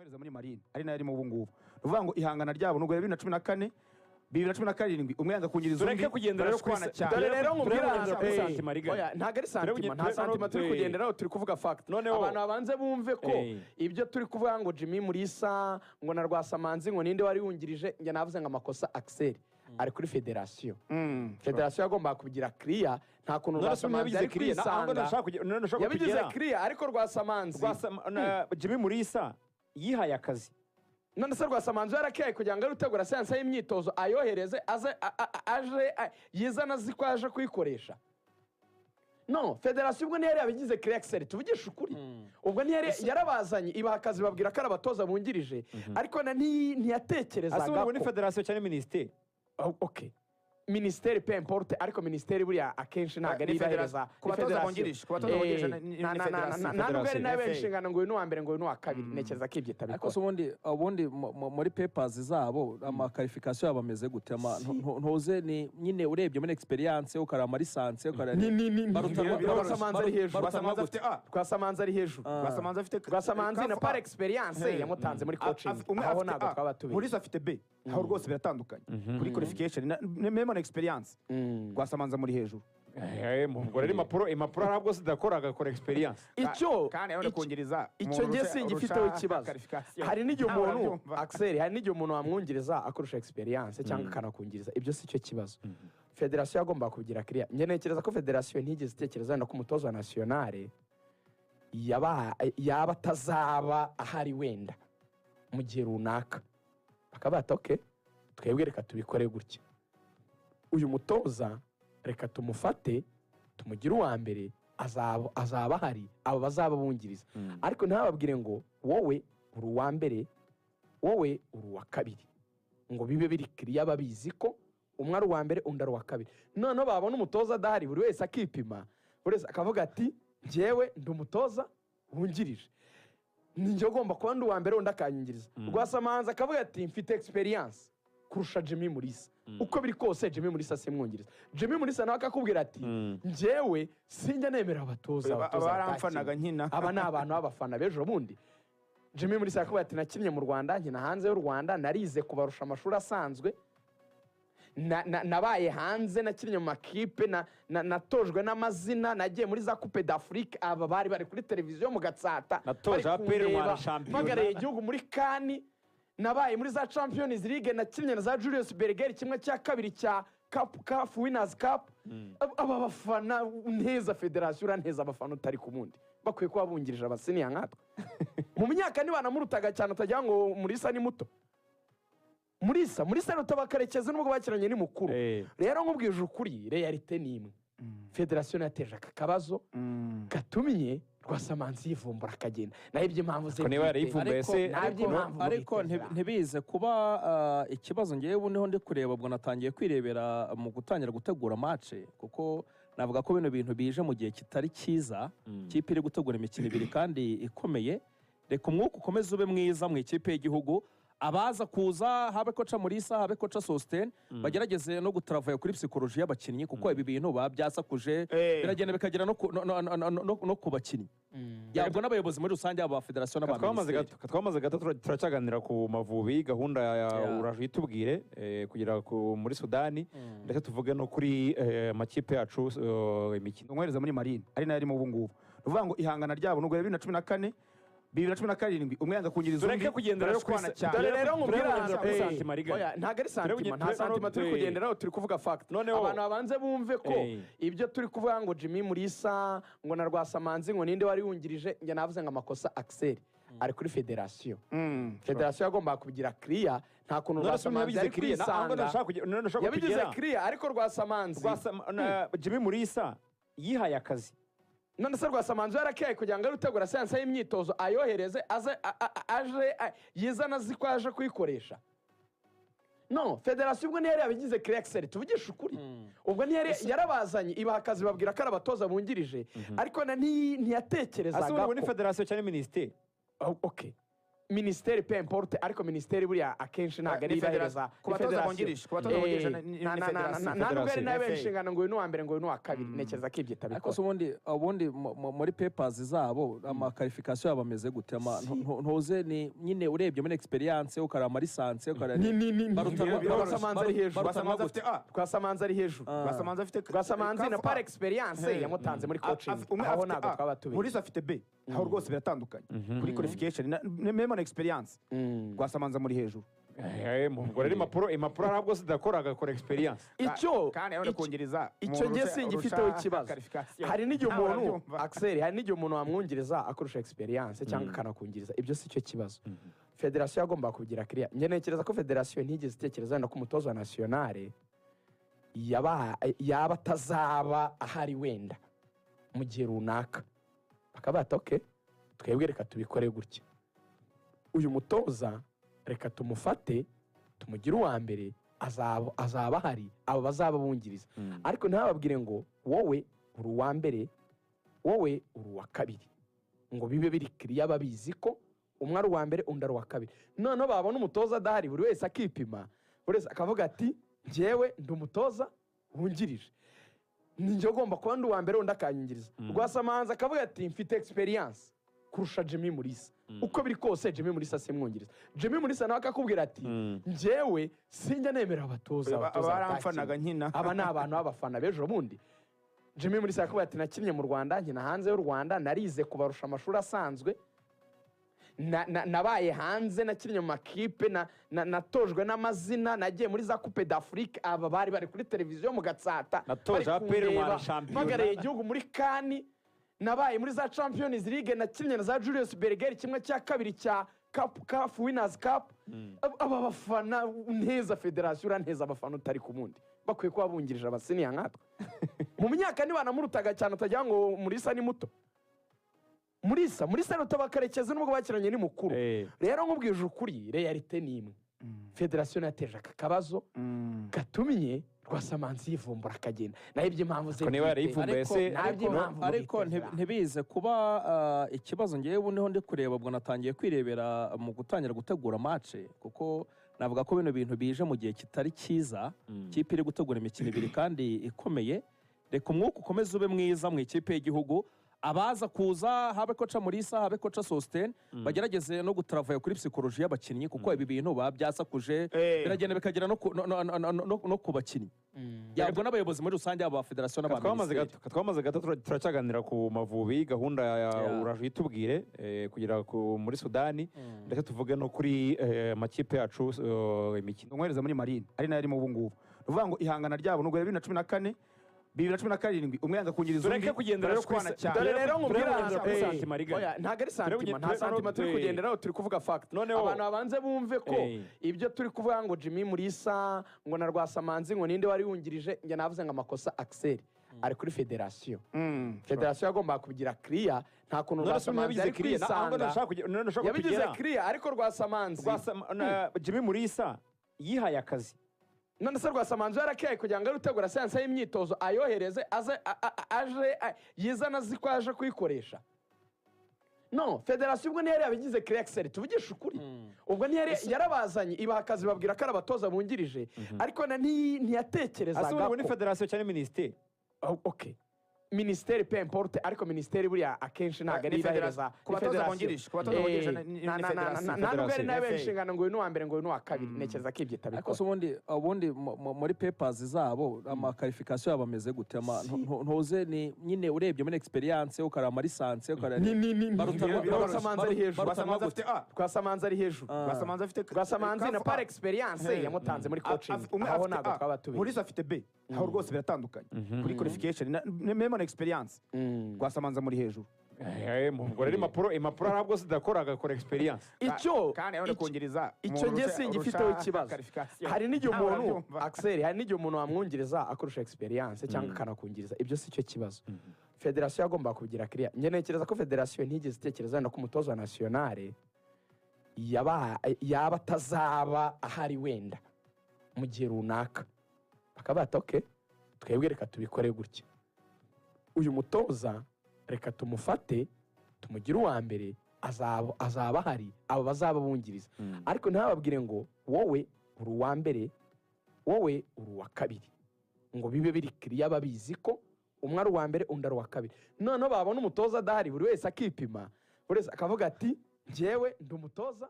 Umwohereza muri Marine ari nayo arimo ubu ngubu. Ni ukuvuga ngo ihangana ryabo nubwo 2014, 2017, umwe yanga kungiriza undi. Tureke kugendera rero kuri barashwana cyane. Dore rero nkubwira Tureke kugendera kuri sentiment rigana. Oya, ntabwo ari sentiment, nta sentiment turi kugenderaho, turi kuvuga fact. Abantu babanze bumve ko ibyo turi kuvuga ngo Jimmy Mulisa ngo na Rwasamanzi ngo ninde wari wungirije, njye navuze ngo amakosa Axel ari kuri federasiyo. Federasiyo yagombaga kubigira clear, nta kuntu None se Rwasamanzi ntiyabigize ari clear? Ahubwo kwisanga. none ndashaka Yabigize kugera. clear, ariko Rwasamanzi Jimmy Mulisa yihaye akazi. None se Rwasamanzi yarakiyaye kugira ngo ari utegura séance y'imyitozo ayohereze aze aje yizana azi ko aje kuyikoresha? No, federasiyo ubwo ntiyari yabigize clear. Axel, tuvugishe ukuri, ubwo ntiyari yarabazanye ibaha akazi, babwira ko ari abatoza bungirije, ariko na ntiyatekerezaga Ase ubu ni ko federasiyo cyangwa minisiteri? Oh, okay, minisiteri, peu importe, ariko minisiteri buriya akenshi ntabwo ari Ni ibahereza. federasiyo. Ku batoza bungirije, ku batoza bungirije ni federasiyo. Nta nubwo ari nayo Federasiyo. inshingano ngo uyu ni uwa mbere, ngo uyu ni uwa kabiri. Ntekereza ko ibyo Ariko itabikora. se ubundi muri papers zabo ama qualification yabo ameze gute? Ntuze ni nyine urebye muri experience, ukareba ama licence, ukareba Ni Barutanwa Rwasamanzi ari hejuru. Rwasamanzi afite A. Rwasamanzi ari hejuru. Rwasamanzi afite Rwasamanzi na Kafu par A. experience yamutanze muri coaching. Umwe Aho afite ntabwo A, twaba tubizi. Mulisa afite B. Aho rwose biratandukanye kuri qualification même na experience, Rwasamanzi muri hejuru. Ubwo rero impapuro ntabwo zidakora, agakora experience. Icyo Kandi nanone kungiriza icyo umuntu nge singifiteho urusha ikibazo. qualification. Hari n'igihe Nawe umuntu urabyumva. Axel, hari n'igihe umuntu wamwungiriza akurusha experience cyangwa akanakungiriza, ibyo si cyo kibazo. Federasiyo yagombaga kugira clear. Njye ntekereza ko federasiyo ntigeze itekereza wenda ko umutoza wa nationale yaba atazaba ahari wenda mu gihe runaka, bakaba bati: "Okay, twebwe reka tubikore gutya, uyu mutoza reka tumufate tumugire uwa mbere, azaba ahari, abo bazaba bungiriza." Ariko ntababwire ngo wowe uri uwa mbere, wowe uri uwa kabiri, ngo bibe biri clear, babizi ko umwe ari uwa mbere, undi ari uwa kabiri. Noneho babona umutoza adahari, buri wese akipima, buri wese akavuga ati: "Njyewe ndi umutoza wungirije, ninjye ugomba kuba ndi uwa mbere, undi akanyungiriza." Rwasamanzi akavuga ati: "Mfite experience kurusha Jimmy Mulisa, uko biri kose Jimmy Mulisa simwungiriza." Jimmy Mulisa nawe akakubwira ati: "Njyewe sinjya nemera abatoza abatoza Baramfanaga batakina." nkina. Aba ni abantu b'abafana b'ejo bundi. Jimmy Mulisa yakubwira ati: "Nakinnye mu Rwanda, nkina hanze y'u Rwanda, narize kubarusha amashuri asanzwe, nabaye hanze, nakinnye mu makipe, natojwe n'amazina, nagiye muri za Coupe d'Afrique, aba bari kuri televiziyo mu Gatsata Natoje bari APR kundeba, Rwanda shampiyona." mpagarariye igihugu muri CAN, nabaye muri za Champions League, nakinnye na za Julius Berger 1/2 cya Cup, CAF Winners' Cup. Aba bafana nteza federasiyo, uranteza abafana utari ku bundi bakwiye kuba bungirije aba senior nkatwe mu myaka, nibanamurutaga cyane, utagira ngo Mulisa ni muto. Mulisa ruta Karekezi nubwo bakiranye ni mukuru. Rero nkubwije ukuri, réalité ni imwe: federasiyo yateje aka kabazo gatumye Rwasamanzi yivumbura akagenda, naho iby'impamvu ze Ko niba bwite, yarayivumbuye se nta by'impamvu Ariko bwite ntibize kuba ikibazo. Ngewe ubu niho ndi kureba, ubwo natangiye kwirebera mu gutangira gutegura match, kuko navuga ko bino bintu bije mu gihe kitari cyiza. Ikipe iri gutegura imikino ibiri kandi ikomeye. Reka umwuka ukomeze ube mwiza mu ikipe y'igihugu. Abaza kuza, habe coach Mulisa, habe coach Sosthène, bagerageze no gutravailla kuri psychologie y'abakinnyi, kuko ibi bintu babyasakuje, biragenda bikagera no ku bakinnyi, yabwo n'abayobozi muri rusange, yaba federasiyo n'aba Twamaze minisiteri. gato, twamaze gato, turacyaganira ku Mavubi, gahunda ya uraje uyitubwire, kugera muri Sudani, ndetse tuvuge no kuri amakipe yacu, imikino. Umwohereza muri Marine ari nayo arimo ubu ngubu. Ni ukuvuga ngo ihangana ryabo nubwo 2014, 2017, umwe yanga kungiriza Tureke undi, kugendera rero kuri barashwana cyane. Dore rero nkubwira Tureke kugendera kuri sentiment rigana. Oya, ntabwo ari sentiment, nta sentiment turi kugenderaho, turi kuvuga fact. Abantu babanze bumve ko ibyo turi kuvuga ngo Jimmy Mulisa ngo na Rwasamanzi ngo ninde wari wungirije, njye navuze ngo amakosa Axel ari kuri federasiyo. Federasiyo yagombaga kubigira clear, nta kuntu None se Rwasamanzi ntiyabigize ari clear? Ahubwo kwisanga. None ndashaka Yabigize kugera. clear, ariko Rwasamanzi Jimmy Mulisa yihaye akazi. None se Rwasamanzi yarakiyaye kugira ngo ari utegura séance y'imyitozo ayohereze aze aje yizana azi ko aje kuyikoresha? No, federasiyo ubwo ntiyari yabigize clear. Axel, tuvugishe ukuri, ubwo ntiyari yarabazanye ibaha akazi, babwira ko ari abatoza bungirije, ariko na Ase ntiyatekerezaga ubu ni ko federasiyo cyangwa minisiteri? Oh, okay. Minisiteri, peu importe, ariko minisiteri buriya akenshi ntabwo ari Ni ibahereza. ku batoza bungirije, ku batoza bungirije ni federasiyo. Nta nubwo ari nayo FA. inshingano ngo uyu ni uwa mbere, ngo uyu ni uwa kabiri. Ntekereza ko ibyo Ariko se itabikora. ubundi muri papers zabo, ama qualification yabo ameze gute? Ntuze ni nyine urebye muri experience, ukareba ama licence, ukareba Ni Barutanwa Rwasamanzi ari hejuru. Rwasamanzi afite A. Rwasamanzi ari hejuru. Rwasamanzi afite Rwasamanzi na Kafu par A. experience yamutanze muri coaching. Umwe Aho afite ntabwo A, twaba tubizi. Mulisa afite B. Aho rwose biratandukanye kuri qualification même na experience, Rwasamanzi muri hejuru. Ubwo rero impapuro ntabwo zidakora, agakora experience. Icyo Kandi nanone kungiriza icyo umuntu nge singifiteho urusha ikibazo. qualification. Hari n'igihe Nawe umuntu, urabyumva. Axel, hari n'igihe umuntu wamwungiriza akurusha experience cyangwa akanakungiriza. Ibyo si cyo kibazo. Federasiyo yagombaga kubigira kiriya. Njye ntekereza ko federasiyo ntigeze itekereza wenda ko umutoza wa nationale yaba atazaba ahari wenda mu gihe runaka, bakaba bati: "Okay, twebwe reka tubikore gutya, uyu mutoza reka tumufate tumugire uwa mbere, azaba ahari, abo bazaba bungiriza." Ariko ntababwire ngo wowe uri uwa mbere, wowe uri uwa kabiri, ngo bibe biri kiriya, babizi ko umwe ari uwa mbere, undi ari uwa kabiri. Noneho babona umutoza adahari, buri wese akipima, buri wese akavuga ati: "Njyewe ndi umutoza wungirije, ninjye ugomba kuba ndi uwa mbere, undi akanyungiriza." Rwasamanzi akavuga ati: "Mfite experience kurusha Jimmy Mulisa, uko biri kose Jimmy Mulisa simwungiriza." Jimmy Mulisa nawe akakubwira ati: "Njyewe sinjya nemera abatoza, abatoza Abaramfanaga batakina." nkina. Aba ni abantu b'abafana b'ejo bundi. Jimmy Mulisa yakubwira ati: "Nakinnye mu Rwanda, nkina hanze y'u Rwanda, narize kubarusha amashuri asanzwe, nabaye hanze, nakinnye mu makipe, natojwe n'amazina, nagiye muri za Coupe d'Afrique, aba bari bari kuri televiziyo mu Gatsata, Natoje bari APR kundeba, ntwara shampiyona." mpagarariye igihugu muri CAN, nabaye muri za Champions League, nakinnye na za Julius Berger 1/2 cya Cup, CAF Winners' Cup. Aba bafana nteza federasiyo, uranteza abafana utari ku bundi bakwiye kuba bungirije aba senior nkatwe mu myaka." Ntibanamurutaga cyane, utagira ngo Mulisa ni muto. Mulisa ruta Karekezi nubwo bakiranye ni mukuru. Rero nkubwije ukuri, réalité ni imwe: federasiyo yateje aka kabazo gatumye Rwasamanzi yivumbura akagenda. Naho iby'impamvu ze Ko niba bwite, yarayivumbuye se nta by'impamvu ariko bwite ntibize kuba ikibazo. Ngewe ubu niho ndi kureba, ubwo natangiye kwirebera mu gutangira gutegura match, kuko navuga ko bino bintu bije mu gihe kitari cyiza. Ikipe iri gutegura imikino ibiri kandi ikomeye. Reka umwuka ukomeze ube mwiza mu ikipe y'igihugu. Abaza kuza, habe coach Mulisa, habe coach Sosthène, bagerageze no gutravailler kuri psychologie y'abakinnyi, kuko ibi bintu baba byasakuje, biragenda bikagera no ku bakinnyi, yabwo n'abayobozi muri rusange, aba federasiyo n'aba Twamaze minisiteri. gato, twamaze gato, turacyaganira ku Mavubi, gahunda ya uraje uyitubwire, kugera muri Sudani, ndetse tuvuge no kuri amakipe yacu, imikino. Umwohereza muri Marine ari nayo arimo ubu ngubu. Ni ukuvuga ngo ihangana ryabo nubwo 2014, 2017, umwe yanga kungiriza Tureke undi, kugendera rero barashwana kuri cyane. Dore rero nkubwira Tureke kugendera kuri sentiment rigana. Oya, ntabwo ari sentiment, nta sentiment turi kugenderaho, turi kuvuga fact. Noneho- Abantu babanze bumve ko ibyo turi kuvuga ngo Jimmy Mulisa, ngo na Rwasamanzi, ngo ninde wari wungirije, njye navuze ngo amakosa, Axel, ari kuri federasiyo. Federasiyo yagombaga kubigira kiriya. Nta kuntu None se Rwasamanzi yabigize yari kiriya ahubwo kwisanga. Ndashaka Yabigize kugera kiriya, ariko Rwasamanzi Jimmy Mulisa yihaye akazi. None se Rwasamanzi yarakiyaye kugira ngo ari utegura séance y'imyitozo, ayohereze, aze aje yizana azi ko aje kuyikoresha? No federasiyo ubwo ntiyari yabigize kiriya. Axel, tuvugishe ukuri, ubwo ntiyari yarabazanye ibaha akazi, babwira ko ari abatoza bungirije, ariko na Ase ntiyatekerezaga ubu ni ko federasiyo cyangwa minisiteri? Oh, okay, minisiteri, peu importe, ariko minisiteri buriya akenshi ntabwo ari Ni ibahereza. ku batoza bungirije, ku batoza bungirije ni federasiyo. Nta nubwo ari nayo FA. inshingano ngo uyu ni uwa mbere, ngo uyu ni uwa kabiri. Ntekereza ko ibyo Ariko itabikora. se ubundi muri papers zabo, ama qualification yabo ameze gute? Ntuze ni nyine urebye muri experience, ukareba ama licence, ukareba Ni Barutanwa Rwasamanzi ari hejuru. Rwasamanzi afite A. Rwasamanzi ari hejuru. Rwasamanzi afite Rwasamanzi na Kafu par A. experience yamutanze muri coaching. Umwe Aho afite ntabwo A, twaba tubizi. Mulisa afite B. Aho rwose biratandukanye kuri qualification même na experience, Rwasamanzi muri hejuru. Ubwo rero impapuro ntabwo zidakora, agakora experience. Icyo Kandi nanone kungiriza icyo umuntu nge singifiteho urusha ikibazo. qualification. Hari n'igihe Nawe umuntu, urabyumva. Axel, hari n'igihe umuntu wamwungiriza akurusha experience cyangwa akanakungiriza. Ibyo si cyo kibazo. Federasiyo yagombaga kubigira kiriya. Njye ntekereza ko federasiyo ntigeze itekereza wenda ko umutoza wa nationale yaba atazaba ahari wenda mu gihe runaka, bakaba bati: "Okay, twebwe reka tubikore gutya, uyu mutoza reka tumufate tumugire uwa mbere, azaba ahari, abo bazaba bungiriza, ariko ntababwire ngo wowe uri uwa mbere, wowe uri uwa kabiri, ngo bibe biri kiriya, babizi ko umwe ari uwa mbere, undi ari uwa kabiri. Noneho babona umutoza adahari, buri wese akipima, buri wese akavuga ati: "Njyewe ndi umutoza."